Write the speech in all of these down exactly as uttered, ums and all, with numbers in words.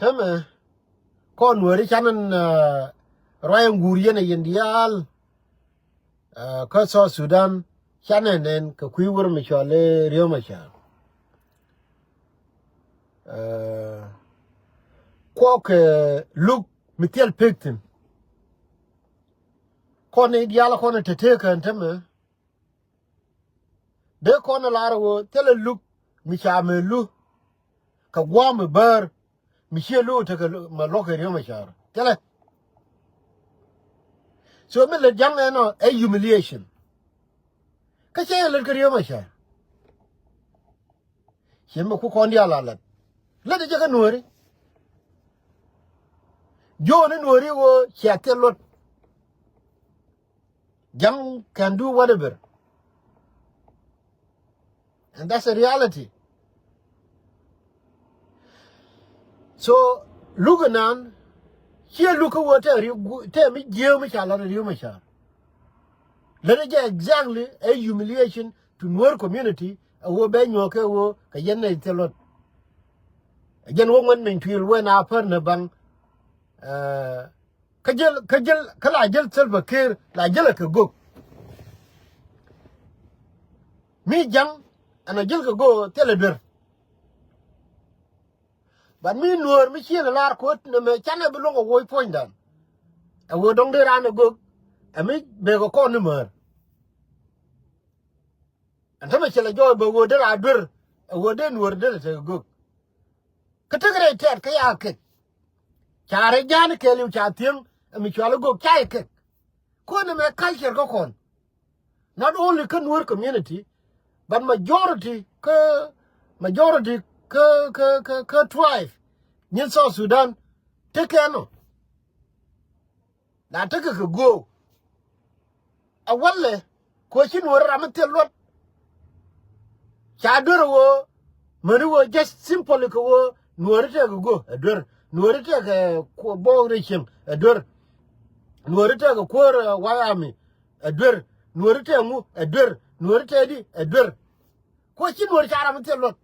Täämɛ kɔn Nuääri canɛ ruac in guur yɛn a yɛn diaal. Kä South Sudan canɛ nɛn kɛ kui̱ wär mi cɔal i̱ Riek Machar. Kuɔkɛ luk mi thil pek thi̱n. Kɔn i̱ diaal kɔn i̱ te tëëkɛ ɛn täämɛ. Dee kɔn ɛ lar ɛ ɣöö thilɛ luk mi ca mɛ lu kɛ gua̱a̱m ɛ bäär mi ciɛ lu tekɛ mɛ luɔ̱k kɛ Riek Machar. Thilɛ. So mi lät ja̱ŋ ɛnɔ ɛ humiliation. Kä cɛ yɛ lät kɛ Riek Machar. Ciɛ mi ku kɔn diaal a lät. Lät ɛ jɛ kä Nuääri. Jo̱o̱n i̱ Nuääri ɣöö cia thil luɔt. Ja̱ŋ can do whatever. And that's a reality. So luk inan ciɛ luk kä wä tɛ ri tɛ mi jiee mi ca lat ri mi ca. Lät jɛ exactly a humiliation to Nuer community a wä bɛ nyuɔk kɛ wä kɛ yɛn nɛ thil luɔt. A jɛn wä ŋuɛn min tuil wä na pär ni baŋ. Kä jäl kä jäl kä la jäl Salva Kiir la jäl kɛ gök. Mi ja̱ŋ ɛn a jäl kɛ gök thilɛ duer. But mi Nuäär mi ciël lar ko̱t nɛ mɛ canɛ bi luɔ̱ŋ a woc puɔ̱nydan. Ɛ wee dɔ̱ŋ dee raan ɛ gök ɛ mi bekɛ kɔn ni määr. Ɛn tämɛ cɛ lɛ jɔɔc bɛ ɣöö derɛ a duer ɛ ɣöö dee Nuäär derɛ tekɛ gök. Kä tekɛ rɛy tɛt kä ya kek. Ca rɛy ja̱a̱n kɛɛliw ca thiäŋ ɛ mi cual i̱ gök ca i̱ kek. Kuäär ni mɛ culture kä kɔn. Not only kä Nuer community but majority kä majority kä kä kä kä tribe nyin South Sudan. Tekɛ nɔ. La tekɛ kɛ göök. A walɛ kɛ ɣöö ci Nuäärä ram mi thil luɔt. Ca duer ɣöö mäni ɣöö just simply kɛ ɣöö Nuäärä tekɛ göök ɛ duer. Nuäärä tekɛ kuɔr bo̱o̱k rɛy cieŋ ɛ duer. Nuäärä tekɛ kuäär White Army ɛ duer. Nuäärä tekɛ ŋu ɛ duer. Nuäärä tekɛ di ɛ duer. Kɛ ɣöö ci Nuäärä ca ram mi thil luɔt.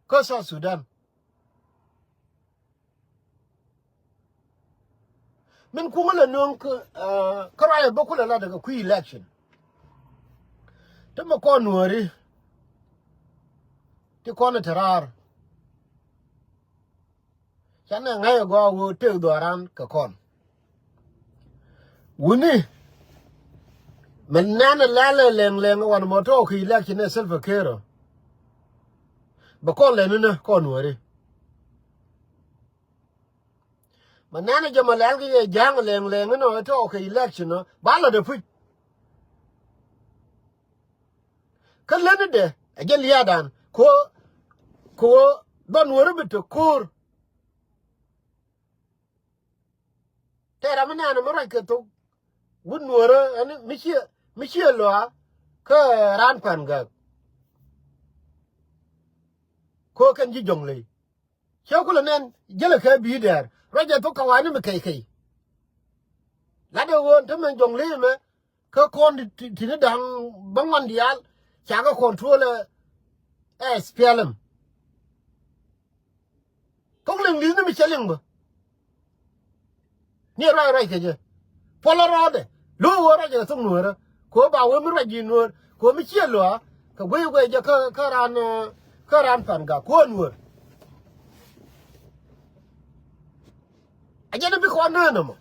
Kä South Sudan. Min kuŋä lɛ nööŋ kä ruacɛ bä kulɛ lat kɛ kui̱ election. Ti mɛ kɔn Nuääri ti kɔn ɛ te raar. Canɛ ŋa̱c ɛ gɔaa ɣöö tëk dhɔaaran kɛ kɔn. Wuni mɛ nɛn ɛ lɛl ɛ lɛŋ lɛŋ ɛ wan mɔ tɔɔk kɛ election ɛ Salva Kiir ɔ. Bɛ kɔn lɛn inä kɔn Nuääri. Mɛ nɛn ɛ jɛ mɛ lɛl kɛ yɛ ja̱a̱ŋ ɛ lɛŋ lɛŋ inɔ ɛ tɔɔk kɛ election ɔ ba lɔ dɛ puc. Kä leni dɛ ɛ jɛ lia̱a̱dan kɛ ɣöö kɛ ɣöö dhɔn Nuääri bi te ko̱o̱r. Tëë ram mi nɛɛnɛ mi ruac kɛ thok wut Nuäärä ɛn mi ciɛ mi ciɛ lɔa kä raan Pan Gak. Kɛ ɣöö kɛn ji̱ Jɔŋley cɛ kulɛ nɛn jälɛ kɛ bi̱i̱ dɛɛr ruacɛ thok kawani mi kɛy kɛy. Latdɛ ɣöö te mɛn Jɔŋley mɛ kä kɔn ti ti ni da̱ŋ bä ŋuan diaal ca kɛ control ɛ S P L M. Thok liŋ li̱th ni mi cɛ liŋ bä. Ni ruac ruac kɛ jɛ puɔlä rɔɔdɛ lo̱o̱ ɣöö ruac kɛ thok Nuäärä. Kɛ ɣöö ba wee mi ruac ji̱ Nuäär kɛ ɣöö mi ciɛ luaak kɛ guiy guiy jɛ kä kä raan kä raan Pan Gak kɛ ɣöö Nuäär. A jɛn bi kɔn nään ɛmɔ.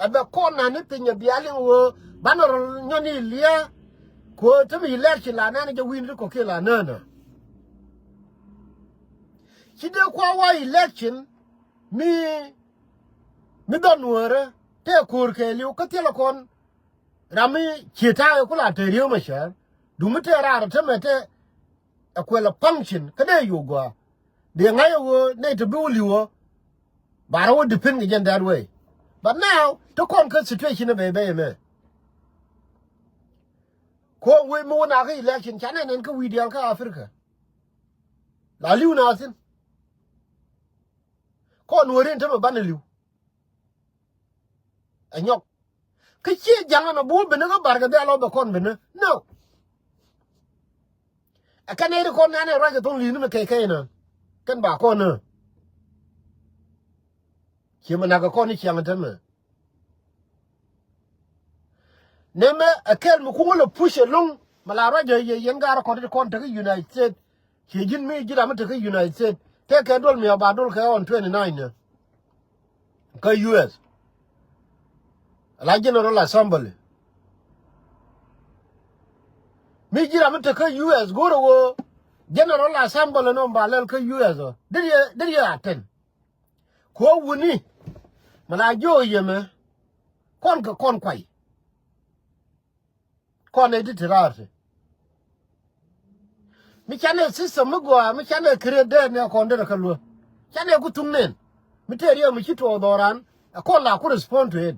Ɛ bɛ kɔn nani piny ɛ bia liŋ ɣöö banɛ rɔ nyɔn i̱ liɛ. Kɛ ɣöö te mi election la nɛn jɛ wi̱i̱ni ti kɔ̱kiɛn la nään ɛ. Ci dee kua wa election mi mi dhɔn Nuäärä tëë ko̱o̱r kɛɛliw kä thilɛ kɔn. Ram mi cie ta̱a̱ ɛ kula te Riek Machar duŋ mi tëë raar ɛ te mɛ te. Ɛ kuɛl ɛ function kä dee yo̱o̱ gɔaa. Dee ŋa̱c ɛ ɣöö nɛy te bi wä li̱w ɣä. Ba rɔ wä depend kɛ jɛn that way. But now te kɔn kä situation ɛ bɛy bɛy ɛmɛ. Kɔn wee mi wä nakä election canɛ nɛn kä wi̱i̱ diaal kä Africa. La li̱w na thi̱n. Kɔn wä rin te mɛ banɛ li̱w. Ɛ nyɔk. Kä ciɛ jaŋ ɛn a buk ben ni kä bar kɛ dhɛl ɔ bɛ kɔn ben ni. No. Ɛ kɛn ɛ ri kɔn nɛn ɛ ruac kɛ thoŋ li̱n mi kɛy kɛy na. Kɛn ba kɔn ni. Ciɛ mi nak kɛ kɔn ni ciaŋ tämɛ. Nɛmɛ ɛ kɛl mi kuŋä lɛ push ɛlɔ̱ŋ mi la ruac ɛ yɛ yɛn gaar kɔn ti kɔn te kä United States. Ciɛ ji̱n mi ji̱ ram mi te kä United States. Tëëkɛ duɔl mi ɛ ba duɔl kɛ on twenty nine ni. Kä U S. La General Assembly. Mi ji̱ ram mi te kä U S go̱o̱rä ɣöö General Assembly nɔm ba lɛl kä U S ɔ. Deri yɛ, deri yɛ attend. Kuɔ wuni. Mi la jiɔ yɛmɛ. Kɔn kɛ kɔn kuay. Kɔn nɛy ti te raar ti. Mi canɛ system mi gɔaa, mi canɛ create dee nɛ kɔn derɛ kä luä. Canɛ ku thuŋ nɛn. Mi te riɛk mi ci tuɔɔk dhɔran, ɛ kɔn la ku respond to it.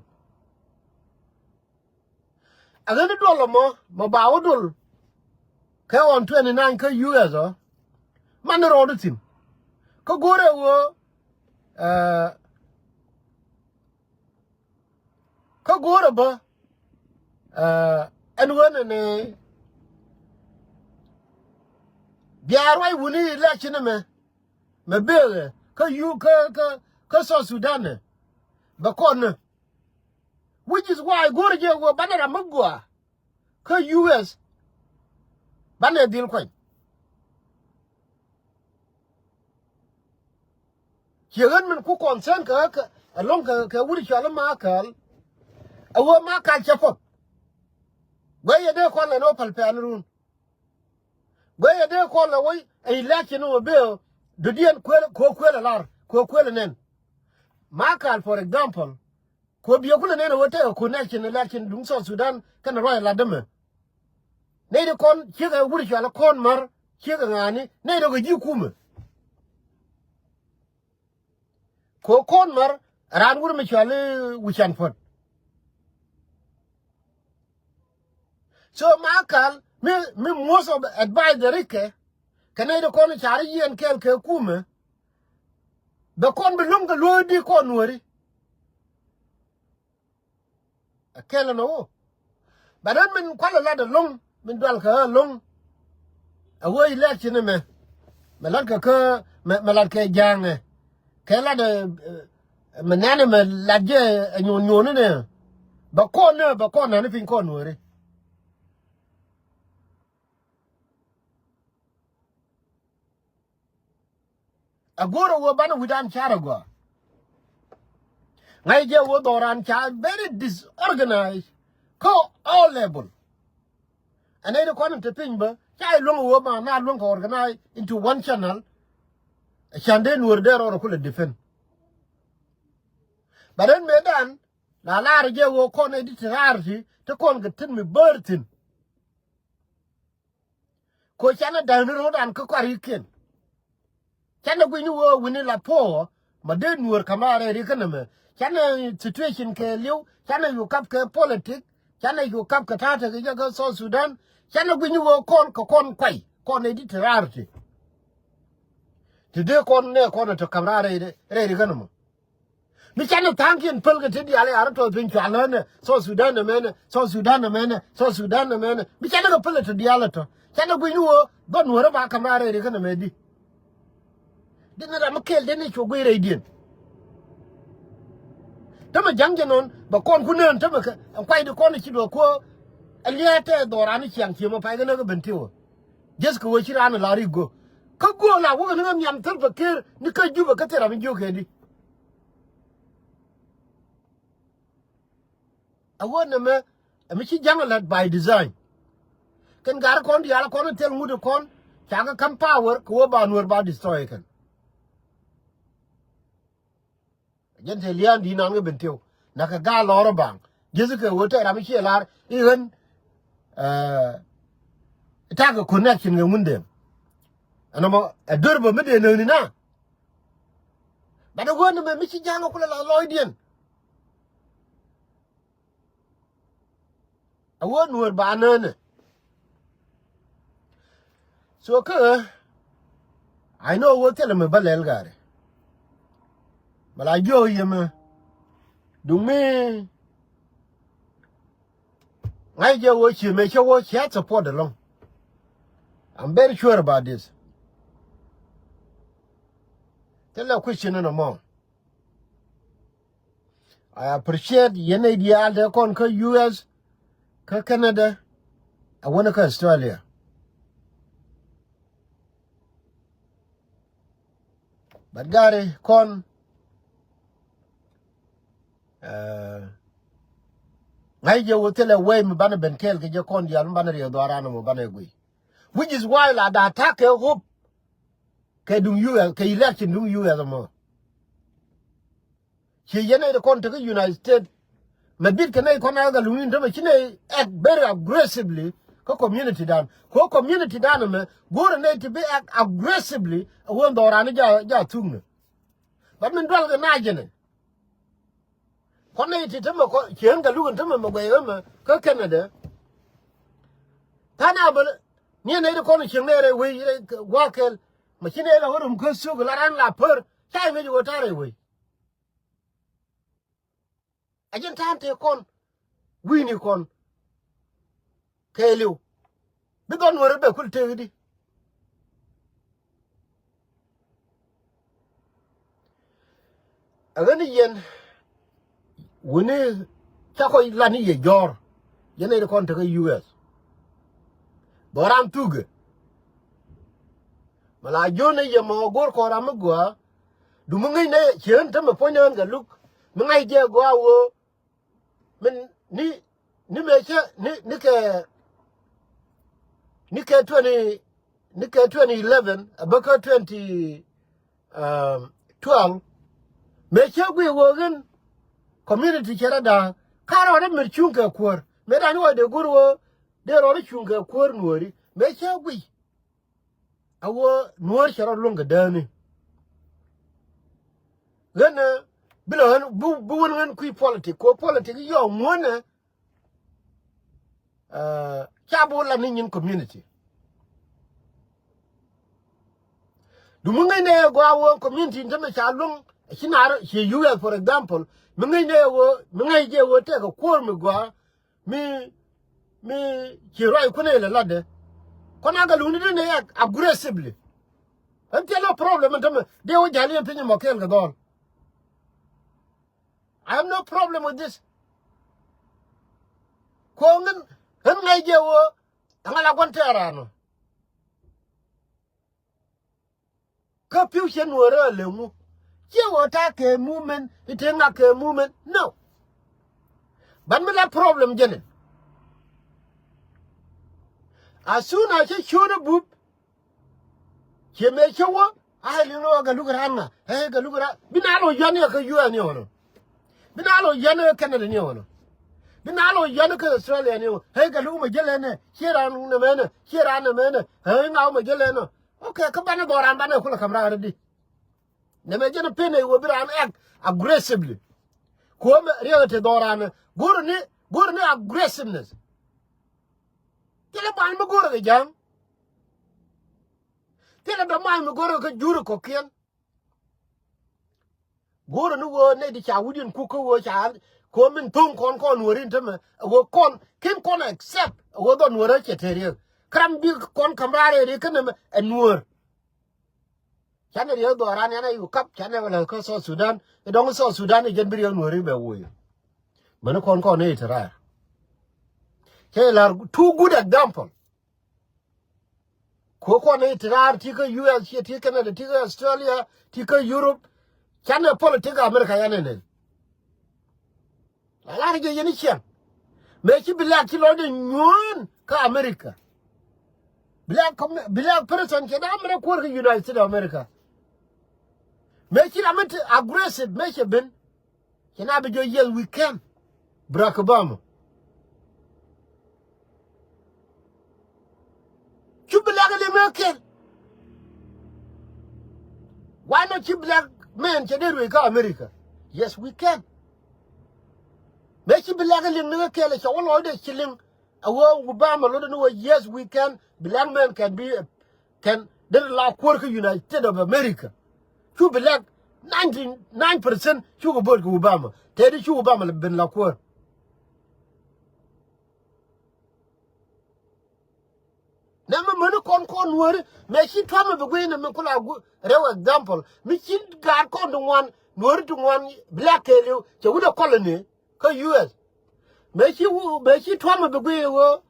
Ɛ ɣän i̱ duɔl ɛmɔ, mɔ ba wä duɔl. Kɛ on twenty nine kä U S ɔ. Man ni rɔɔd ithin. Kä go̱rɛ wä, eh, Kä go̱o̱rä bä, eh, ɛn wen ɛn, eh, bia ruac wuni election ɛmɛ, mɛ bëë kä U, kä, kä, kä South Sudan ɛ, bɛ kɔn ni. Which is why go̱o̱rä jɛ wä banɛ ram mi gɔaa kä U S, banɛ dhil kuany. Ciɛ ɣän min ku concern kɛ, kɛ, ɛlɔ̱ŋ kɛ, kɛ wut cɔal i̱ Makal. Ɛ ɣöö Makal cɛ puɔth. Guɛ yɛ dee kɔn lɛ ni wä päl pɛɛni run. Guɛ yɛ dee kɔn lɛ wä ɛ election wä bee dɔ̱diɛn kuël, kɛ wä kuël ɛ lar, kɛ wä kuël ɛ nɛn. Makal, for example, Kɛ ɣöö biɛ kulɛ nɛn ɛ ɣöö tekɛ connection election duŋ South Sudan kɛnɛ ruac ɛ lat dämɛ. Nɛy ti kɔn ciekɛ wut cual kɔn mär ciekɛ ŋa̱a̱ni nɛy ti kɛ ji̱ kumɛ. Kɛ ɣöö kɔn mär ɛ raan wut mi cual i̱ wi̱can puɔ̱t. So Makal mi, mi most of advisor ikɛ kɛ nɛy ti kɔn car i̱ yiɛn kɛɛl kɛ kumɛ. Bɛ kɔn bi lo̱ŋ kɛ luɔ̱ɔ̱ŋ di kɔn nuɔ̱ɔ̱ri. Ɛ kɛl ɛn ɣöö. Bɛ ren min kualɛ lat ɛlɔ̱ŋ, min dual kɛ ɣä ɛlɔ̱ŋ. Ɛ ɣöö ilɛt ci ni mɛ. Mɛ lat kɛ kä, mɛ, mɛ lat kɛ ja̱a̱ŋɛ. Kɛ lat ɛ, ɛ, mɛ nɛn mɛ lat jɛ ɛ nyuɔn nyuɔn ni nɛ. Bɛ kɔn nɛ, bɛ kɔn nani piny kɔn nuɔ̱ɔ̱ri. A go̱o̱rä wä banɛ wi̱dan carɛ gɔaa. Ŋa̱c jɛ wä dhɔran ca very disorganized. Kä all level. Ɛn nɛy ti kɔn in te piny bä ca i̱ luäŋ wä ma na luäŋ kɛ organize into one channel. Can dee nuɔr dee rɔɔdɛ kulɛ defend. But ɛn mëëdan la lar jɛ wä kɔn nɛy ti te raar ti te kɔn kɛ tin mi bäär thi̱n. Ko canɛ da̱ŋ ni ro̱o̱dan kä kɔarikiɛn. Canɛ gui̱ni wee wi̱ni la puɔ̱ɔ̱ ma dee nuɔ̱ɔ̱r ka̱m raar rɛɛri kä nɛmɛ. Canɛ situation kɛ li̱w, canɛ yuk kap kɛ politik, canɛ yuk kap kɛ ta̱a̱ tekɛ jɛ kä South Sudan. Canɛ gui̱ni wee kɔn kɛ kɔn kuay kɔn nɛy ti te raar ti. Ti dee kɔn nɛ kɔn ɛ te ka̱m raar rɛɛri, rɛɛri kä nɛmɔ. Mi canɛ tha̱a̱ŋkiɛn päl kɛ te diaal i̱ arä tɔ̱ piny cual länɛ South Sudan ɛmɛnɛ, South Sudan ɛmɛnɛ, South Sudan ɛmɛnɛ. Mi canɛ kɛ päl ɛ te diaal ɛ tɔ̱. Canɛ gui̱ni wee dhɔn nuɔ̱ɔ̱rä ba ka̱m raar rɛɛri kä nɛmɛ di. Dini ram mi kɛɛl dini cu gui̱i̱r rɛydiɛn. Tämɛ ja̱ŋ jɛ nɔn bɛ kɔn ku nään tämɛ kɛ ɛn kuay di kɔn i̱ ci duɔ kuɔ. Ɛ liɛɛt tɛ dhɔran i̱ ciaŋ ciëmɛ pay kɛ näk ɛ ben tiwä. Ji̱th kɛ ɣöö ci raan ɛ la̱r i̱ go̱o̱k. Kä go̱o̱k la wäkɛ ni ɣä nhiam thil pɛ ker ni kä Jubɛ kä thil ram mi jiök kɛ di. A ɣöö nɛmɛ ɛ mi ci ja̱ŋ ɛ la̱t by design. Kɛn gar kɔn diaal kɔn ɛ thil ŋut ɛ kɔn ca kɛ ka̱m power kɛ ɣöö ba nuɔ̱ɔ̱r ba destroy kɛn. Jɛn te lia̱a̱n di̱i̱t nan kä ben tiw. Nakä gaal lɔɔr ɛ baŋ. Ji̱thkɛ wee tɛɛr ram i̱ ciɛ la̱r i̱ ɣän, eh, takɛ connection kɛ Ŋundɛŋ. Ɛn ɛmɔ ɛ duer bä mi dee nääni na. Bat ɛ ɣöö nɛmɛ mi ci ja̱a̱ŋ ɛ kulɛ la lɔɔcdiɛn. A wä nuɔ̱ɔ̱r ba nänɛ. So kä, I know wä thilɛ mi bä lɛl gari. Bɛ la jiök yɛ mɛ. Duŋ mi Ŋa̱c jɛ ɣöö ci mëë cä wä ciɛ support ɛlɔ̱ŋ. I'm very sure about this. Thilɛ question in a mɔ. I appreciate yɛn nɛy diaal te kɔn kä U S, kä Canada, a wänä kä Australia. But gari kɔn, eh, ŋa̱c jɛ wä thilɛ way mi banɛ ben kɛɛl kɛ jɛ kɔn diaal mi banɛ riɛ dhɔaran mɔ banɛ guiy. Which is why la da attack kɛ hope kɛ duŋ U S, kɛ election duŋ U S mɔ. Ci yɛn nɛy ti kɔn tekä United States. Mɛ bit kɛ nɛy kɔn a ɣä kɛ luŋ in tämɛ ci nɛy act very aggressively kä community dan. Kɛ community dan mɛ go̱o̱rɛ nɛy ti bi act aggressively a wen dhɔran ja, ja thuk ni. But min dual kɛ na jɛnɛ. Kɔn nɛy ti tämɛ kɔ ci ɣän kɛ luk in tämɛ mɛ guɛy ɣä mɛ kä Canada. Tha̱a̱ŋ a bä ni nɛy ti kɔn cieŋ nɛy rɛy wec rɛy gua̱a̱k kɛl. Mɛ ci nɛy la wä rum kä thuk la ran la pär ca ŋäc ɣöö ta̱a̱ rɛy wec. A jɛn ta̱a̱n tëë kɔn wi̱i̱ni kɔn kɛɛliw. Bi dhɔn wärä bɛ kul tëëkdi. A ɣän i̱ yɛn wuni ca kɔc lan i̱ yɛ jɔ̱ɔ̱r. Yɛn nɛy ti kɔn tekä U S. Dhɔran thukɛ. Mɛ la jiön i̱ yɛ mɔ go̱o̱r kɔn ram mi gɔaa. Duŋ mi ŋäcnɛ ciɛ ɣän tämɛ puɔ̱ny ɣän kɛ luk mi ŋa̱c jɛ gɔaa ɣöö min ni, ni mëë cä ni, ni kɛ, ni kɛ twenty, ni kɛ twenty eleven a bä kä twenty, um, twelve. Mëë cä guiy ɣöö ɣän community cɛ rɔ da̱a̱k ka rɔɔdɛ mɛr cuŋ kɛ kuäär mëë da̱a̱n i̱ wä dee go̱r ɣöö dee rɔɔdɛ cuŋ kɛ kuäär nuɔɔri mëë cä guiy. A wä nuɔ̱ɔ̱r cɛ rɔ luäŋ kɛ dääni. Ɣän ɛ bi lɔ ɣän bi, bi wän ɣän kui̱ politik kɛ politik yɔɔ ŋuɔ̱nɛ. Ca bi wä lat ni nyin community. Duŋ mi ŋäcnɛ ɛ gɔaa wä community in tämɛ ca luäŋ. Ci naar ci U S, for example, mi ŋäcnɛ ɛ wä mi ŋäc jɛ wä tɛk ɛ kuɔ̱r mi gɔaa. Mi, mi ci ruac kuäär ilɛ latdɛ. Kɔn a kɛ luuni ti ni aggressively. Ɛn thilɛ problem ɛn tämɛ dee wä ja̱l yɛn piny mɔ kɛɛl kɛ dhɔl. I have no problem with this. Ko̱ ŋän ɣän ŋa̱c jɛ wä ɛŋa la gua̱n tɛɛr raan ɔ. Kä pi̱w cɛ nuɔ̱ɔ̱rä a lëŋu. Ciɛ wä ta̱a̱ kɛ movement i̱ te ŋak kɛ movement. No. But mi la problem jɛnɛ. As soon as cä ciötdä bup. Ciɛ mëë cä wä a liŋ ni wä kɛ luk raan ŋa ɛ kɛ luk raan bi na lɔ yɔ̱a̱n yɛ kä U S ni ɣɔnɔ. Bi na lɔ yɔ̱a̱n kä Canada ni ɣɔnɔ. Bi na lɔ yɔ̱a̱n kä Australia ni ɣɔnɔ. Ɛ kɛ luk mɛ jälɛ nɛ ciɛ raan nɛ mɛnɛ ciɛ raan nɛ mɛnɛ ɛ ŋa wä mɛ jälɛ nɔ. Okay, kä banɛ dhɔran banɛ kulɛ ka̱m raar di. Nɛmɛ jɛn pen ɛ wä bi raan act aggressively. Kuɔmɛ riɛk te dhɔran go̱r ni go̱r ni aggressiveness. Thilɛ ban mi go̱r kɛ ja̱a̱ŋ. Thilɛ dɔ̱ma̱a̱c mi go̱r kɛ jur kɔ̱kiɛn. Go̱o̱rä ni ɣöö nɛy ti ca wi̱diɛn kuk kä ɣöö ca ko̱o̱m in tho̱ŋ kɔn kɔn nuɔ̱ɔ̱r in tämɛ ɛ ɣöö kɔn ken kɔn accept ɛ ɣöö dhɔn nuɔ̱ɔ̱r ɛ cɛ te riek. Käram bi kɔn ka̱m raar ɛ riek kä nɛmɛ ɛ nuɔ̱ɔ̱r. Canɛ riek dhɔran yan a yuk kap canɛ wä lɛ kä South Sudan. Ɛ dɔ̱ŋ South Sudan ɛ jɛn bi riek nuɔ̱ɔ̱r in bɛ woc. Mäni kɔn kɔn nɛy ti raar. Cɛ lar two good example. Kuɔ kuɔn i̱ ti raar ti kä U S, ti Canada, ti kä Australia, ti kä Europe. Canɛ politik America yan ɛnɛn. La lar jɛ yɛn i̱ ciɛŋ. Mëë ci black ci lɔcdɛ nyuɔ̱ɔ̱n kä America. Black commu-, black person cɛ dee America kuɔr kä United States of America. Mëë ci ram mi ti aggressive mëë cɛ ben. Ci na bi jɔ, yes, we can. Barack Obama. Cu black liŋ ɛ kɛl. Why not ci black man cɛ dee ruëc kä America? Yes, we can. Mëë ci black liŋ ni ɛ kɛl cɛ wä lɔcdɛ ci liŋ. A wä Obama lotdɛ ni wä, yes, we can. Black man can be a, can dee la kuäär kä United States of America. Cu bi lɛk ninety nine percent cukɛ vote kɛ Obama. Tëëdi cu Obama ben la kuäär. Ɛmɛ mäni kɔn kɔn Nuääri, mëë ci Trump bi guiy ni mi kula gu-, rɛw example. Mi ci gaat kɔn ti ŋuan, Nuääri ti ŋuan bi la kɛɛliw, cɛ wut ɛ colony kä U S. Mëë ci wu-, mëë ci Trump bi guiy ɣöö,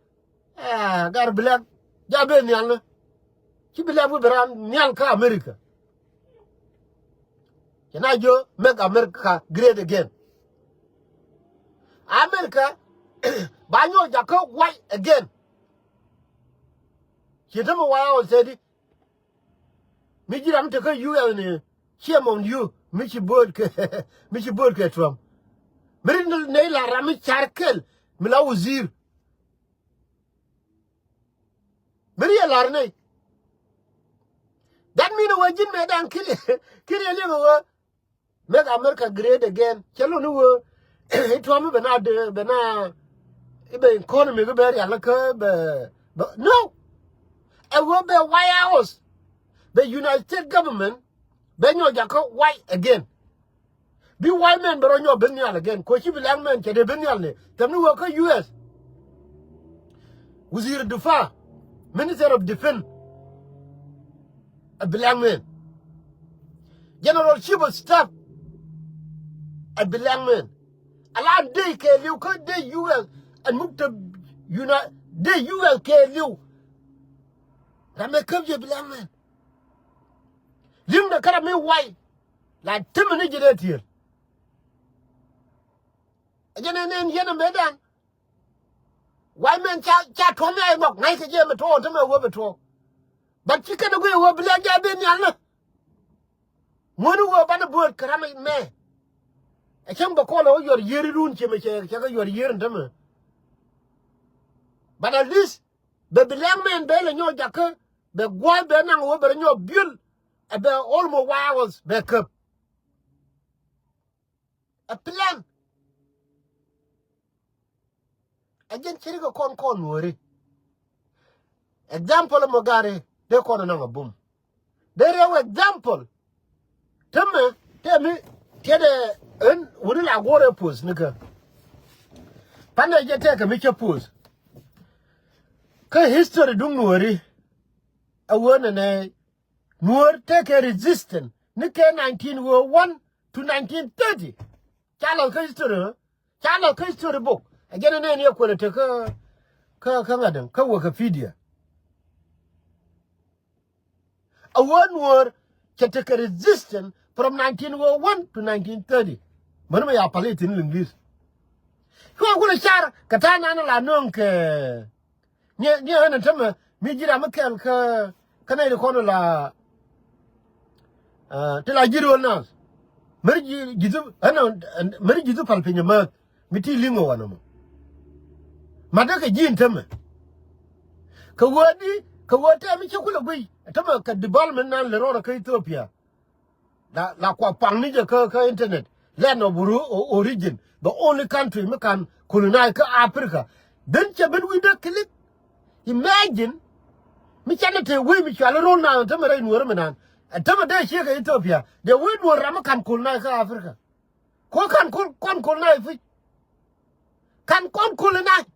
eh, gat bi lɛk, ja ben nhial ni. Ci bi lɛk bi ben raan nhial kä America. Cɛ na jiö make America great again. America ba nyɔk jakä white again. Ci te mi White House tëëdi. Mi ji̱ ram te kä U S ni, shame on you. Mi ci bo̱o̱t kɛ, mi ci bo̱o̱t kɛ Trump. Mi ri nɛy la ram mi car kɛl, mi la wazir. Mi ri yɛ lar nɛy. That mean wee ji̱n mëëdan kiri, kiri yɛ liɛŋ wee make America great again. Cɛ luni wee i̱ Trump i̱ bɛ na de, bɛ na, i̱ bɛ economy i̱ bɛ rial kä bɛ, bɛ, no. Ɛ wee bɛ White House, bɛ United States government, bɛ nyɔk jakä white again. Bi white man bɛ rɔ nyɔk ben nhial again. Ko ci bi black man cɛ dee ben nhial ni. Tɛm ni wee kä U S. Wazir Difa, Minister of Defense, a black man. General Chief of Staff, a black man. A la dee kɛɛliw kä dee U S, a muktab Uni-, dee U S kɛɛliw. Ram mɛ käp jɛ black man. Li̱ŋdɛ kä ram mi white, la temi ni ji̱ dee tiɛɛl. Ɛ jɛn ɛn ɛn yɛn ɛ mëëdan. White man ca, ca tuɔ̱m ya inɔk, ŋa̱ckɛ jɛ mi tuɔɔk, te mɛ wee bi tuɔɔk. But ci kɛn ɛ guiy wee bi lɛk jɛ ben nhial ni. Ŋuäni wee banɛ buɔ̱ɔ̱t kɛ ram mɛ. Ɛ cäŋ bɛ kɔl ɛ wä yuɔr yiër irun ciɛ mɛ cɛ, cɛ kɛ yuɔr yiër in te mɛ. But at least bɛ bi lɛk mɛn bɛ lɛ nyɔk jakä, bɛ gua̱a̱th bɛ naŋ wee bɛ rɛ nyɔk biöl. Ɛ bɛ almost White House bɛ käp. A plan. Ɛ jɛn ci ri kɛ kɔn kɔn Nuääri. Example mɔ gari dee kɔn naŋ a bum. Dee rɛw example. Te mɛ, te mi, te dee ɛn wuni la guɔrɛ post ni kä. Panɛ jɛ tɛkɛ mi cɛ post. Kä history duŋ Nuääri. A wee nɛ nɛ Nuäär tekɛ resistance ni kɛ nineteen oh one to nineteen thirty. Ca lath kä history, ɛ? Ca lath kä history book. A jɛn ɛ nɛn yɛ kuɛlɛ te kä, kä, kä ŋa̱däŋ, kä Wikipedia. A wee Nuäär cɛ tekɛ resistance from nineteen oh one to nineteen thirty. Mäni mɛ ya pali thin Liŋli̱th. Cuɛ kulɛ car kɛ ta̱a̱ nan la nööŋ kɛ Ni, ni ɛn tämɛ mi ji̱ ram mi kɛl kä, kä nɛy ti kɔn la, ah, ti la ji̱ ro̱l naath. Meri ji̱, ji̱ thu, ɛn, ɛn, meri ji̱ thu pal piny ɛmääth. Mi ti li̱ŋ ɛ wanɛ mɔ. Matdä kɛ ji̱ in tämɛ. Kɛ wee di, kɛ wee tɛm mi cä kulɛ guiy. Tämɛ kɛ development nan lɛ rɔɔdɛ kä Ethiopia. La, la kua paŋ ni jɛ kä, kä internet. Land of ori-, o-, origin. The only country mi kan colonize kä Africa. Then cɛ ben wi̱i̱dä click. Imagine. Mi canɛ te wei mi cuali ro̱l naan tämɛ rɛy Nuɔ̱ɔ̱ri mi naan. Ɛ tämɛ dee ciek kɛ Ethiopia. Dee wei Nuɔ̱ɔ̱ri ram mi kan colonize kä Africa. Ko kan kol-, kɔn colonize fic. Kan kɔn colonize.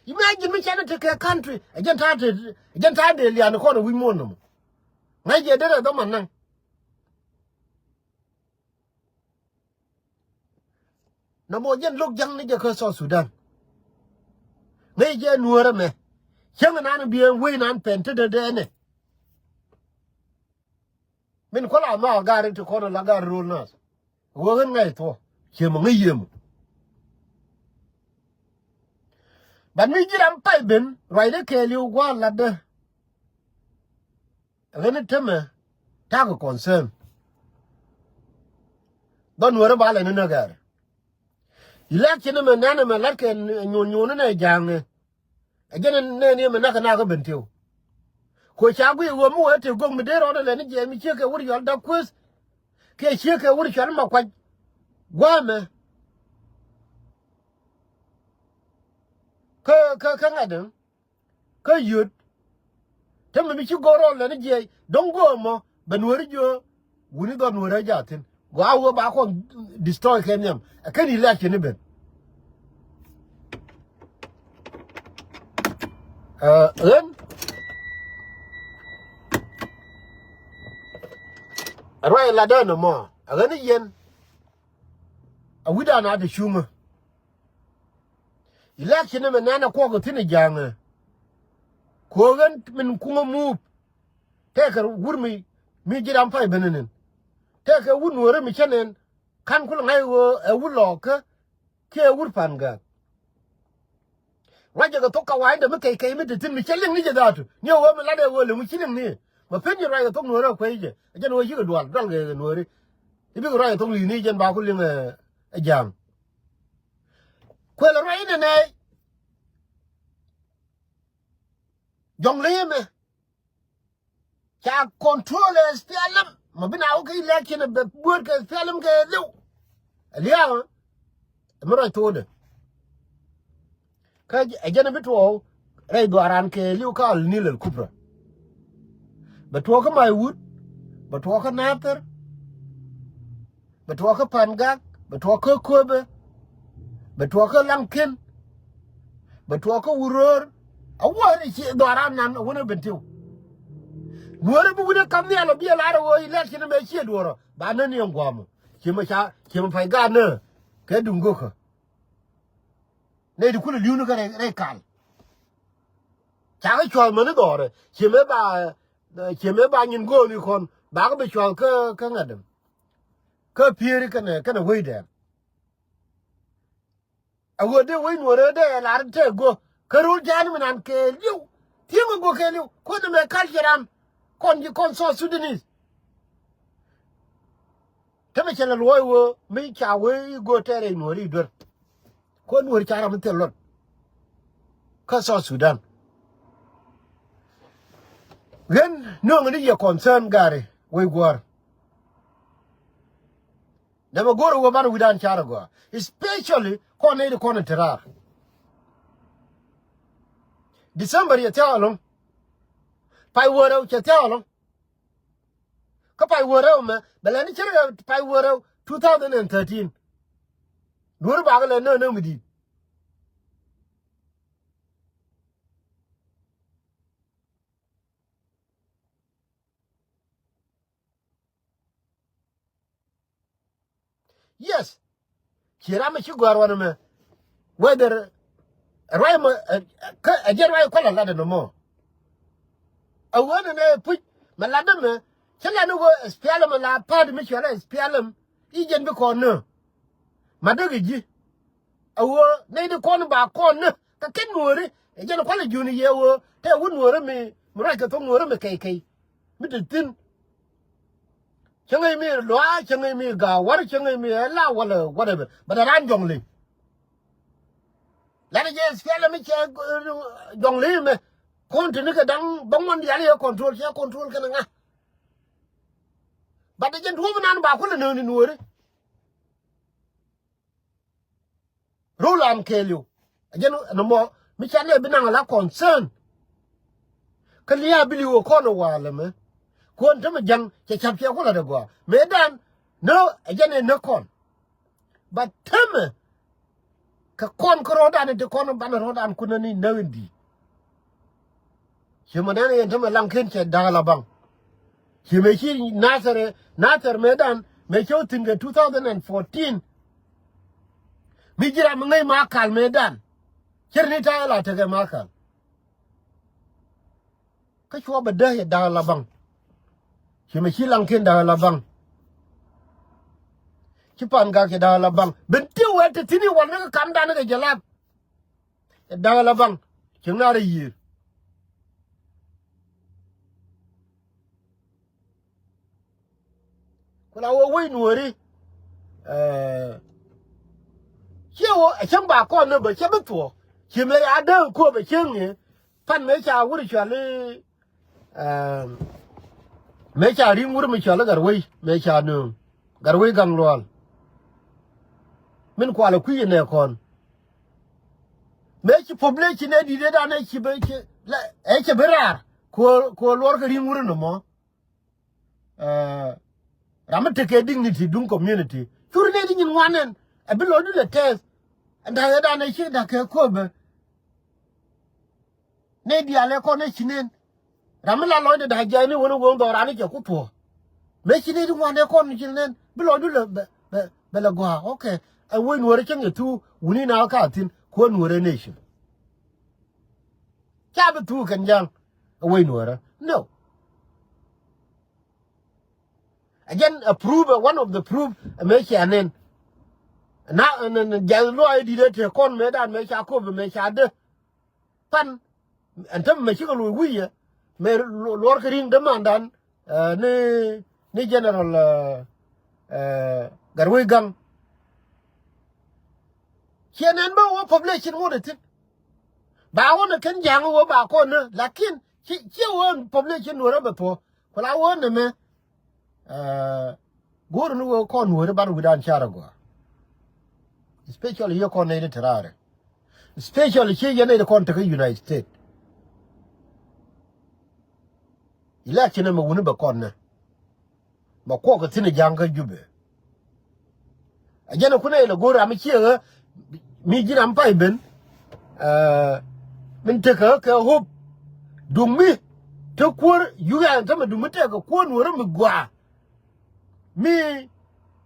Imagine mi canɛ te kɛ country. Ɛ jɛn ta̱a̱ te, ɛ jɛn ta̱a̱ dee lian kɔn ɛ wi̱c muɔ̱ɔ̱n nɔmɔ. Ŋa̱c jɛ derɛ dhɔman naŋ. Nɔmɔ jɛn lo̱k ja̱ŋ ni jɛ kä South Sudan. Ŋäc jɛ Nuɔ̱ɔ̱rä mɛ. Cäŋ nan bi ɛn wec nan pɛn te dee dee ɛnɛ. Min kuala ma gari ti kɔn la gari ro̱l nath. Wä ɣän ŋa̱c thuɔ. Ciɛ mɔ ŋäc yiem. But mi ji̱ ram pay ben ruacdä kɛɛliw gua̱a̱r latdä. Ɣän i̱ tämɛ takɛ concern. Dhɔn Nuɔ̱ɔ̱rä ba lɛ ni näk gari. Election mɛ nɛn mɛ latkɛ nyuɔn nyuɔn ni nɛ ja̱a̱ŋɛ. Ɛ jɛn nɛn yɛ mɛ nak kɛ nak kä ben tiw. Ko ca guiy ɣöö mi wee te go̱k mi dee rɔɔdɛ lɛ ni jɛ mi ciek kɛ wur yɔl dak kueth. Kiɛ ciek kɛ wur cɔl ma kuac. Gua̱a̱mɛ. Kä, kä, kä ŋa̱t däŋ. Kä yöt. Te mi bi ci go̱o̱r rɔɔdɛ lɛ ni jɛ. Do̱ŋ go̱o̱r mɔ. Bɛ Nuɔ̱ɔ̱ri jiö. Wuni dhɔr Nuɔ̱ɔ̱ri a jathin. Gɔaa wee ba kɔn destroy kɛ nhiam. Ɛ kɛn election ni ben. Ɣän ruac latdä nɔmɔ, ɣän i̱ yɛn a wi̱dan a te cuŋä. Election ni mɛ nɛn a kuɔk thi̱n ɛ ja̱a̱ŋɛ. Ko̱ ɣän min kuŋä mup. Tɛkɛ wur mi, mi ji̱ ram pay ben inin. Tɛkɛ wur nuɔ̱ɔ̱rä mi cä nɛn. Ka̱n kulɛ ŋa̱c ɣöö ɛ wur lɔɔkä kiɛ ɛ wur pa̱n gäk. Ruacɛ kɛ thok kawaida mi kɛy kɛy mi te thi̱n mi cä liŋ ni jɛ dhaatu. Ni ɛ ɣöö mi lat ɛ ɣöö liŋ mi ci liŋ ni. Ma pen ji̱ ruacɛ kɛ thok nuɔ̱ɔ̱rä kuecɛ. Ɛ jɛn ɣöö cikɛ dual dual kɛ nuɔ̱ɔ̱ri. I̱ bikɛ ruacɛ thok li̱i̱ni jɛn ba ku liŋ ɛ ja̱a̱ŋ. Kuël ruac inɛ nɛy. Jɔŋ ley ɛmɛ ca control ɛ SPLM. Ma bi na wä kä election ɛ bɛ buɔ̱ɔ̱t kɛ SPLM kɛ liw. Ɛ lia̱a̱ ɛ mi ruac thokdɛ. Kä ɛ jɛn ɛ bi tuɔɔk rɛy dhuaaran kɛ liw kä Al Nil Al Kubra. Bɛ tuɔɔk kä Maiwut, bɛ tuɔɔk kä Nathir. Bɛ tuɔɔk kä Pangak, bɛ tuɔɔk kä Köpɛ, bɛ tuɔɔk kä Laŋkin, bɛ tuɔɔk kä Wuror. A wäär i̱ ci dhuaaran nan a wänä Bentiu. Nuɔ̱ɔ̱ri bi wänä kam nhial ɔ bi ɛ lar ɛ ɣöö i̱ lɛr ci ni mɛ ciɛ duɔ̱ɔ̱r ɔ ba nän ni ɛn gua̱a̱m ɔ. Ci mɛ ca ci mɛ pay gaat nä kɛ duŋ go̱kä. Nɛy ti kulɛ li̱wni kä rɛy, rɛy kal. Ca kä cua̱th mäni dhɔrɛ ci mɛ ba, ci mɛ ba nyin go̱o̱ni kɔn ba kä bi cua̱th kä, kä ŋa̱t däm. Kä pieri kɛnɛ, kɛnɛ wecdɛ. A ɣöö dee wec nuɔ̱ɔ̱rä dee ɛ lar tɛ go̱. Kä ro̱l ja̱a̱n mi nan kɛɛliw. Thi̱eŋ ɛ go̱ kɛɛliw. Kuäär ni mɛ culture an. Kɔn ji̱ kɔn South Sudanese. Tämɛ cɛ lɛ luɔ̱ɔ̱c ɣöö mi ca wee i̱ go̱ tɛɛrɛ i̱ nuɔ̱ɔ̱ri i̱ duer. Kuäär nuɔ̱ɔ̱ri ca ram mi thil luɔt. Kä South Sudan. Ɣän nööŋä ni yɛ concern gari wec guäär. Nɛmɛ go̱o̱rä wä banɛ wi̱dan carɛ gɔaa. Especially kɔn nɛy ti kɔn in te raar. December yɛ thia̱a̱ ɛlɔ̱ŋ. Pay wäärɛw cɛ thia̱a̱ ɛlɔ̱ŋ. Kä pay wäärɛw mɛ bɛ lɛni cärɛ pay wäärɛw two thousand and thirteen. Duɔ̱ɔ̱ri bakɛ lɛ nä nä mi di̱i̱t. Yes. Ci ram mi ci gɔ̱a̱r wanɛ mɛ. Whether ruac mɛ kä ɛ jɛ ruac kɔl a lat ɛn mɔ. A wen ɛn ɛ puc mɛ lat ɛmɛ. Cä lat ni ɣöö SPLM la pa̱a̱t mi cuɛl SPLM i̱ jɛn bi kɔn nä. Ma däk i̱ ji̱. A ɣöö nɛy ti kɔn ba kɔn nä kɛ kɛn nuɔ̱ɔ̱ri ɛ jɛn kualɛ ji̱n yɛ ɣöö tɛ wut nuɔ̱ɔ̱ri mi, mi ruac kɛ thok nuɔ̱ɔ̱ri mi kɛy kɛy. Mi te thi̱n. Cäŋ ɛ mi luaa, cäŋ ɛ mi gaawar, cäŋ ɛ mi ɛ la walɛ whatever. But a raan jɔŋ li. Lat ɛ jɛ SPLM mi cɛ jɔŋ li mɛ. Kɔn te ni kɛ da̱ŋ bä ŋuɔ̱n diaal yɛ control, cɛ control kɛn ŋa. But ɛ jɛn tuɔ̱ɔ̱p inan ba kulɛ nööŋ ni nuɔ̱ɔ̱ri. Ro̱o̱lan kɛɛliw. Ɛ jɛn nɔmɔ mi ca nɛ bi naŋ ala concern. Kä lia̱a̱ bi li̱w ɛ kɔn ɛ wa̱a̱ lɛ mɛ. Kuɔn tämɛ ja̱ŋ cɛ ca̱p cɛ kulɛ dɛ gɔaa mëë dan. Nä ɛ jɛn ɛ nä kɔn. But tämɛ kɛ kɔn kä rɔ̱dan in ti kɔn banɛ rɔ̱dan kunä ni näk in di̱i̱t. Ci mɛ nɛn yɛn tämɛ Laŋkin cɛ da̱k ala baŋ. Ci mɛ ci Nathɛr, Nathɛr mëëdan mɛ cä wä thi̱n kɛ two thousand and fourteen. Mi ji̱ ram mi ŋäc Makal mëëdan. Cir ni ta̱a̱ la tekɛ Makal. Kä cuɔ bɛ dee yɛ da̱k ala baŋ. Ci mɛ ci Laŋkin da̱k ala baŋ. Ci Pangak cɛ da̱k ala baŋ. Bentiu ɛ te thi̱n i̱ wal ni kɛ kamdan ni kɛ jɛ lap. Da̱k ala baŋ cieŋ na rɛy yiëër. Ku la wä wec nuɔ̱ɔ̱ri. Ciɛ wä a cäŋ ba kɔn ni bä cä bi thuɔ̱k. Ci mëë a dee kuɔp a cieŋ ni pan mëë ca wur cuali. Mëë ca ri̱ŋ wur mi cuali Gatwec mëë ca nööŋ Gatwec Gaŋ Lual. Min kualɛ kui̱ inɛ kɔn. Mëë ci population ɛ di̱t ëëdan ɛ ci ben ci ɛ cɛ ben raar. Kuɔ luɔr kɛ ri̱ŋ wur inɔ mɔ. Ram mi tekɛ dignity duŋ community cur nɛ di nyin ŋuan ɛn ɛ bi lɔ dulɛ tɛth. Ɛn da̱k ëëdan ɛ ci da̱k kɛ kuɔpɛ. Nɛy diaal ɛ kɔn ɛ ci nɛn. Ram mi la lɔcdɛ da̱c jɛ ni wen ɛ ɣöö dhɔran ni cɛ ku thuɔ̱ɔ̱. Mëë ci nɛy ti ŋuan ɛ kɔn ci nɛn bi lɔcdu lɛ bɛ, bɛ, bɛ lɛ gɔaa. Okay. Ɛ wec nuɔ̱ɔ̱rä cäŋ yɛ thuu wuni na ka thi̱n kuäär nuɔ̱ɔ̱rä nation. Ca bi thuu kɛn ja̱a̱ŋ ɛ wec nuɔ̱ɔ̱rä. No. Ɛ jɛn a proof, ɛ one of the proof, ɛ mëë cia nɛn. Na, ɛ, nɛ, nɛ, jɛn luɔi di̱t ɛ te kɔn mëë dan mëë ca kop, mëë ca dee. Pan, ɛn tämɛ mëë cikɛ luɔi wi̱i̱ yɛ, mëë lu-, luɔr kɛ ri̱ŋ dämandan, ɛ, ni, ni general, ɛ, ɛ, Gatwec Gaŋ. Ciɛ nɛn bä wä population ŋot ɛ thi̱n. Ba wä nɛ kɛn ja̱a̱ŋ wä ba kɔn nä, lakin ci, ciɛ wä population nuɔ̱ɔ̱rä bɛ thuɔ̱ɔ̱. Ku la wä nɛ mɛ, ɛ, go̱o̱r ni wä kɔn nuɔ̱ɔ̱rä ban wi̱dan carɛ gɔaa. Especially yɛ kɔn nɛy ni te raarɛ. Especially ci yɛn nɛy ti kɔn tekä United States. Election ɛmɛ wuni bɛ kɔn nɛ. Mɛ kuɔk kɛ thi̱n ɛ ja̱a̱ŋ kä Jubɛ. A jɛn ɛ kunɛ ilɛ go̱o̱r ram mi ciɛ ɣä mi ji̱n ram pay ben. Ɛ, min tekɛ kɛ hope. Duŋ mi te kuäär yuk ɛn tämɛ duŋ mi tekɛ kuäär nuɔ̱ɔ̱rä mi gɔaa. Mi,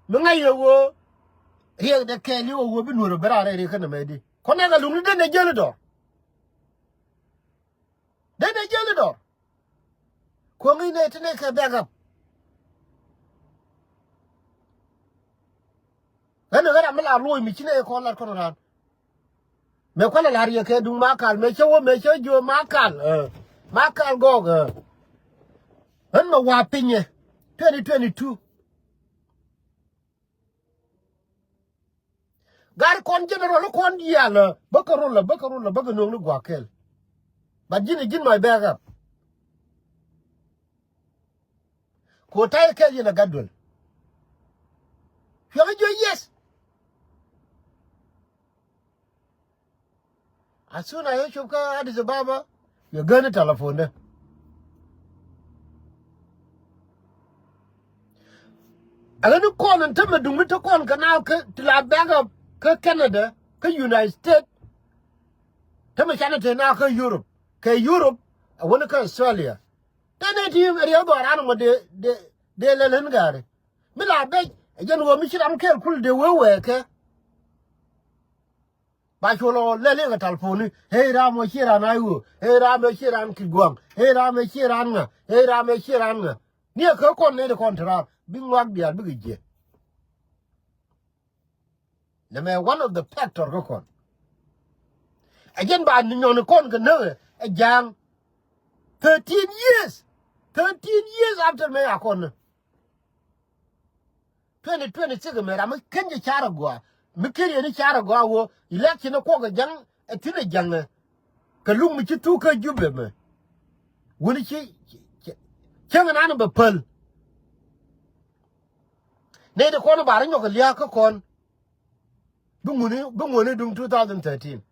mi ŋa̱c yɛ ɣöö riɛkdɛ kɛɛl yɛ ɣöö bi nuɔ̱ɔ̱rä ben raar rɛy riɛk kä nɛmɛ di. Kɔn nɛ kɛ luŋni den ɛ jäl i̱ dɔ̱r. Den ɛ jäl i̱ dɔ̱r. Kuäŋ i̱ nɛ ti nɛ kɛ backup. Ɣän ɣän ram mi la luɔ̱c mi ci nɛ kɔn lat kɔn raan. Mëë kualɛ la̱r yɛ kɛ duŋ Makal, mëë cä wä, mëë cä jiö Makal, ɛ, Makal gɔɔk, ɛ. Ɣän mɛ wa pinyɛ twenty twenty-two. Gat kɔn general kɔn diaal, ɛ, bä kɛ rol, ɛ, bä kɛ rol, ɛ, bä kɛ no̱o̱ŋ ni gua̱a̱k kɛl. But ji̱n, ji̱n my backup. Ku ta̱yɛ kɛl yɛn a gat duel. Cuɛ kä jiö yes. As soon as yɛ cop kä Addis Ababa, yɛ gäni telephone dä. Ɛ ɣän ni kɔn in tämɛ duŋ mi te kɔn kɛ naath kä ti la backup kä Canada, kä United States. Tämɛ canɛ te naath kä Europe. Kɛ Europe, ɛ wäni kä Australia. Tëë nɛ ti riɛk dhɔran mɔ dee, dee, dee lɛl ɣän gari. Mi la bɛc, ɛ jɛn ɣöö mi ci ram kɛɛl kul dee wee wee kɛ. Ba cu lɔ lɛl i̱ kɛ talponi, hey, ram ɛ ci ran ay ɣöö, hey, ram ɛ ci ran ki gua̱a̱ŋ, hey, ram ɛ ci ran ŋa, hey, ram ɛ ci ran ŋa. Ni ɛ kä kɔn nɛy ti kɔn te raar, bi ŋuak diaal bikɛ jiɛ. Nɛmɛ one of the factor kä kɔn. Ɛ jɛn ba ni nyɔni kɔn kɛ näk ɛ ja̱a̱ŋ. Thirteen years. Thirteen years after mëë a kɔn ni. Twenty twenty-six mɛ ram mi ken jɛ car agua. Mi ken yɛ ni car agua wä. Election ni kuɔk ɛ ja̱ŋ ɛ thin ɛ ja̱ŋ ɛ. Kɛ luk mi ci thuk kä Jubɛ mɛ. Wuni ci, ci, ci, cäŋ nan bɛ päl. Nɛy ti kɔn ba rɔ nyɔk kɛ lia̱a̱ kä kɔn. Bi ŋuni, bi ŋuni duŋ two thousand thirteen.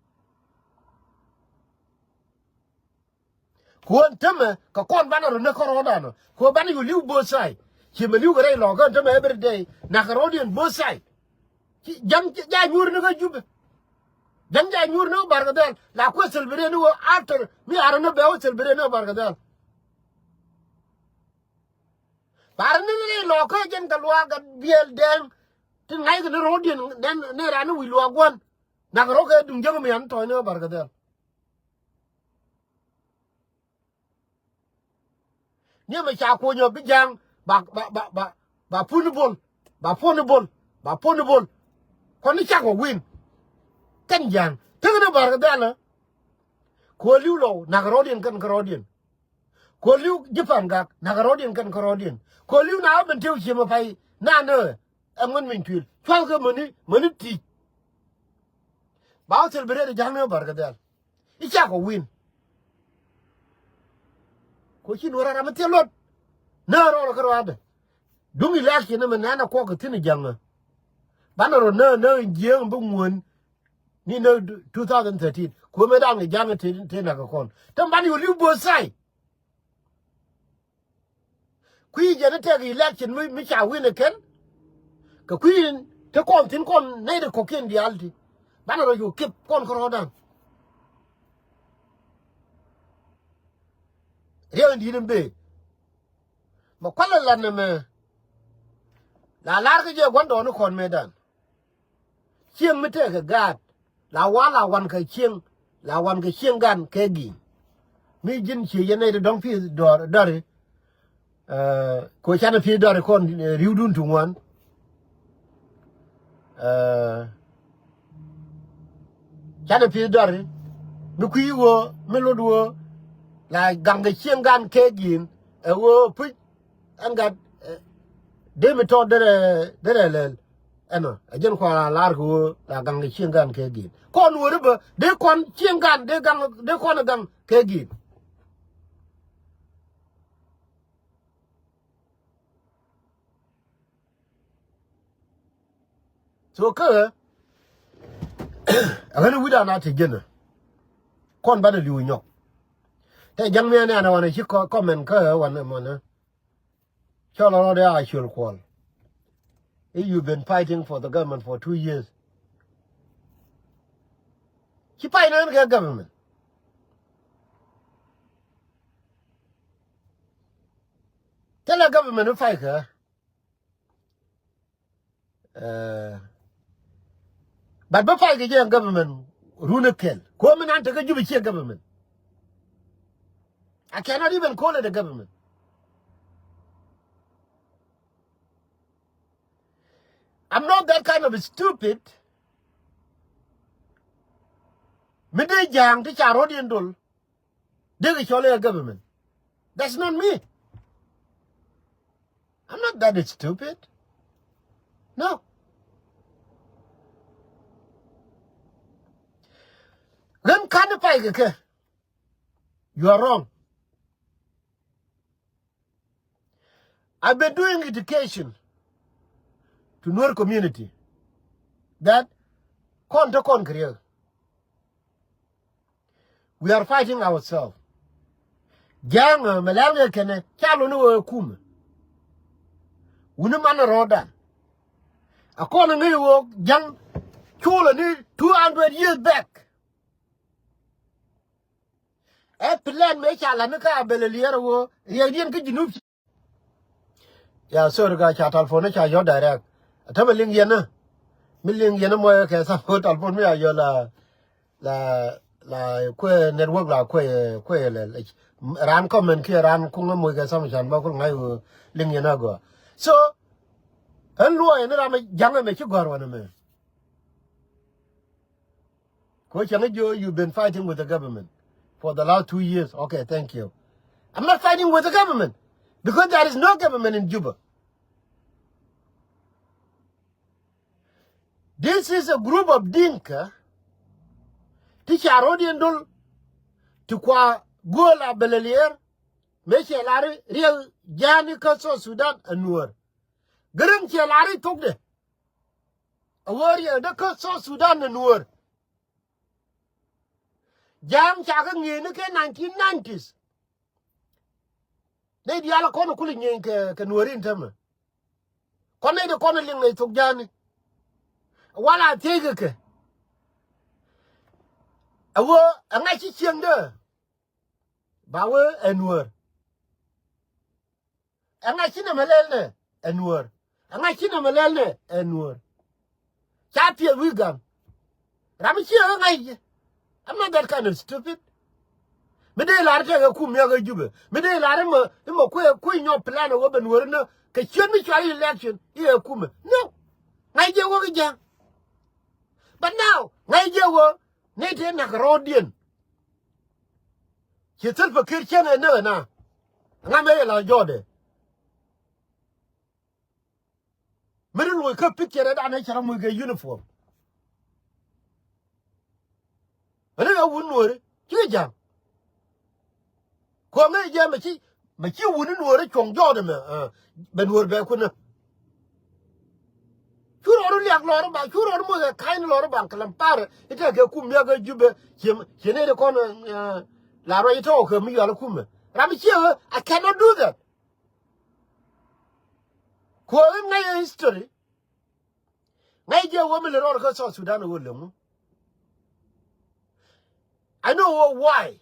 Kuɔn tämɛ kɛ kɔn banɛ rɔ näk kä rɔɔdan ɔ. Kuɔn banɛ yu li̱w both side. Ci mɛ li̱w kɛ rɛy lɔkä tämɛ every day. Nak kɛ rɔɔdiɛn both side. Ci ja̱ŋ ja nyuur ni kä Jubɛ. Ja̱ŋ ja nyuur ni kä Barkadhɛl. La kuɛ celebrate ni wä after mi arɔ ni bɛ wä celebrate ni kä Barkadhɛl. Bar ni ni lɔ kä jɛn kɛ luaak kɛ biɛl dɛŋ. Tin ŋa̱ckɛ ni ro̱o̱diɛn nɛn ni ran ni wi̱i̱ luaak gua̱n. Nak ro̱o̱ kɛ duŋ jäŋ mi an tɔ̱ɔ̱c ni kä Barkadhɛl. Ni mɛ ca kuɔ̱nyɔ bi ja̱a̱ŋ ba, ba, ba, ba, ba puni bol. Ba puni bol. Ba puni bol. Kɔn ni cakɔ win. Kɛn ja̱a̱ŋ. Tekɛ ni Barkadhɛl. Kuɔ li̱w lɔw nak ro̱o̱diɛn kɛn kɛ ro̱o̱diɛn. Kuɔ li̱w ji̱ Pangak, nak rɔ̱diɛn kɛn kä rɔ̱diɛn. Kuɔ li̱w na wä ben tëë wi̱c ciëmɛ pay, na nä, ɛ ŋuɛn miny tuil. Cua̱l kɛ mäni, mäni ti̱i̱c. Ba wä thil bi rɛɛt ɛ ja̱l ni wä Barkadhɛl. I̱ cakɔ win. Kuɔ ci nuɔ̱ɔ̱r ram mi thil luɔt. Nä rɔɔdɛ kä rɔ̱a̱dɛ. Duŋ i̱ lɛ̈ɛ̈k ci ni mi nɛn ɛ kuɔk kɛ thi̱n i̱ ja̱ŋä. Banɛ rɔ nä, nä in jiääŋ bi ŋuän. Ni nä two thousand thirteen. Kuɔ mëë da̱a̱n kɛ ja̱ŋä tëë, tëë nak kɛ kɔn. Te man yɛ li̱w both side. Kui̱ jɛn i̱ tɛk election mi, mi ca win ɛ kɛn. Kɛ kui̱ in te kɔn thi̱n kɔn nɛy ti kɔ̱kiɛn diaal ti. Banɛ rɔ cu kip kɔn kä rɔ̱ɔ̱dan. Riɛk in di̱t in bëë. Mɛ kualɛ lat nɛmɛ. La lar kä jɛ gua̱ndɔɔŋnikɔn mëëdan. Cieŋ mi tëëkɛ gaat. La wa̱a̱ la wankɛ cieŋ. La wankɛ cieŋ gan kɛ gi̱i̱n. Mi ji̱n cie yɛn nɛy ti dɔ̱ŋ pi̱i̱th dɔ̱r dɔ̱ri. Ɛ, ko canɛ pi̱i̱th dɔ̱ri kɔn, ɛ, ri̱wdun ti ŋuan. Ɛ, canɛ pi̱i̱th dɔ̱ri. Mi kui̱ ɣöö, mi lot ɣöö. La gaŋkɛ cieŋ gan kɛ gi̱i̱n. Ɛ ɣöö puc. Ɛn gat, ɛ, dee mi tɔt derɛ, derɛ lɛl. Ɛnɔ, ɛ jɛn kua la lar kɛ ɣöö la gaŋ kɛ cieŋ gan kɛ gi̱i̱n. Kɔn weri bä, dee kɔn cieŋ gan, dee gaŋ, dee kɔn ɛ gaŋ kɛ gi̱i̱n. So kä, ɛ ɣän wi̱dan a te jɛn ɛ. Kɔn banɛ li̱w nyɔk. Tɛ ja̱ŋ mi ɛn ɛn ɛ wanɛ ci kɔ-, comment kä ɛ wanɛ mɔnɛ. Cɔl rɔɔdɛ a ciöl kuɔl. If you've been fighting for the government for two years. Ci pay nään kɛ government. Thilɛ government bi pay kɛ. Ɛ, but bi pay kɛ jɛ government run a kɛl. Kuɔ mi nan tekɛ Juba ciɛ government. I cannot even call it a government. I'm not that kind of stupid. Mi dee ja̱a̱ŋ ti ca rɔ̱t yɛn dol. Dee kɛ cɔl i̱ a government. That's not me. I'm not that stupid. No. Ɣän ka̱n i̱ pay kɛ kɛ. You are wrong. I've been doing education to Nuer community that kɔn te kɔn kɛ riek. We are fighting ourselves. Ja̱a̱ŋ, ɛ, mɛ lɛl ŋɛ kɛnɛ ca luni wä kumɛ. Wuni man rɔɔdan. A kɔn ŋäc wä ja̱ŋ culɛ ni two hundred years back. Ɛ plan mëë ca la̱t ni kä a bɛl ɛ liɛɛr ɛ ɣöö riɛkdiɛn kä Junub. Ya, sorry, ka ca telephone ni ca yɔ direct. Ɛ tämɛ liŋ yɛn ni. Mi liŋ yɛn ni mɔyɛ kɛ tha̱a̱ŋ ɣöö telephone mi a yɔ la, la, la kuɛ network la kuɛ, kuɛ lɛ. Raan comment kiɛ raan kuŋä moc kɛ tha̱a̱ŋ can bä kul ŋa̱c ɣöö liŋ yɛn a gɔaa. So, ɣän luɔyɛ ni ram mi ja̱ŋ ɛmɛ ci gɔ̱a̱r wanɛ mɛ. Ko cäŋ jiö, you've been fighting with the government for the last two years. Okay, thank you. I'm not fighting with the government because there is no government in Juba. This is a group of Dinka ti ca rɔ̱diɛn dol ti kua gööl a bɛl ɛ liɛɛr mëë cɛ lar riɛk ja̱a̱ni kä South Sudan ɛ Nuäär. Gäräŋ cɛ lar i̱ thokdɛ. A wä riɛkdä kä South Sudan ni Nuäär. Ja̱a̱ŋ ca kä ŋi̱eeni kɛ nineteen nineties. Nɛy diaal kɔn kulɛ ŋi̱eeny kɛ, kɛ Nuääri in tämɛ. Kɔn nɛy di kɔn liŋ nɛy thok ja̱a̱ni. Wala thiec kɛ kɛ. A wä, ɛŋa ci cieŋdä. Ba wee ɛ Nuäär. Ɛŋa ci nɛmɛ lɛl nɛ ɛ Nuäär. Ɛŋa ci nɛmɛ lɛl nɛ ɛ Nuäär. Ca piɛth wi̱i̱ gaŋ. Ram mi ciɛ ɣä ŋa̱c jɛ. I'm not that kind of stupid. Mi dee lar tɛk ɛ kum miak ɛ Jubɛ. Mi dee lar imɛ, imɛ kuɛ, kuɛ nyɔk plan ɛ wä bɛ Nuäär inä kɛ ciöt mi cual election i̱ ɛ kumɛ. No. Ŋa̱c jɛ wä kɛ ja̱ŋ. But now ŋa̱c jɛ wä ni tëë nak rɔɔdiɛn. Ci Salva Kiir cäŋ ɛ näk ɛ na. Ŋa mëë yɛ la jɔɔdɛ. Mi ri luɔc kä picture ɛ danɛ cɛ rɔ muc kɛ uniform. Ɛ ni ɛ wun Nuääri ci ja̱ŋ. Kuɔŋ ɛ jɛ mɛ ci, mɛ ci wuni Nuääri cuɔ̱ŋ jɔɔdɛ mɛ, ɛ, bɛ Nuäär bɛ kunä. Cu rɔɔdu liak lɔr ba, cu rɔɔdu moc kɛ ka̱ny lɔr ba kɛ lam parɛ. Itɛ kɛ kum miak kä Jubɛ, ciɛ, ciɛ ni di kɔn, eh, la ruac itɔ kɛ mi yual kumɛ. Ram ciɛ, I cannot do that. Kuɔ in ŋa̱c history. Ŋa̱c jɛ wä mi lɛ rɔɔd kä South Sudan wä lɛ ŋu. I know why.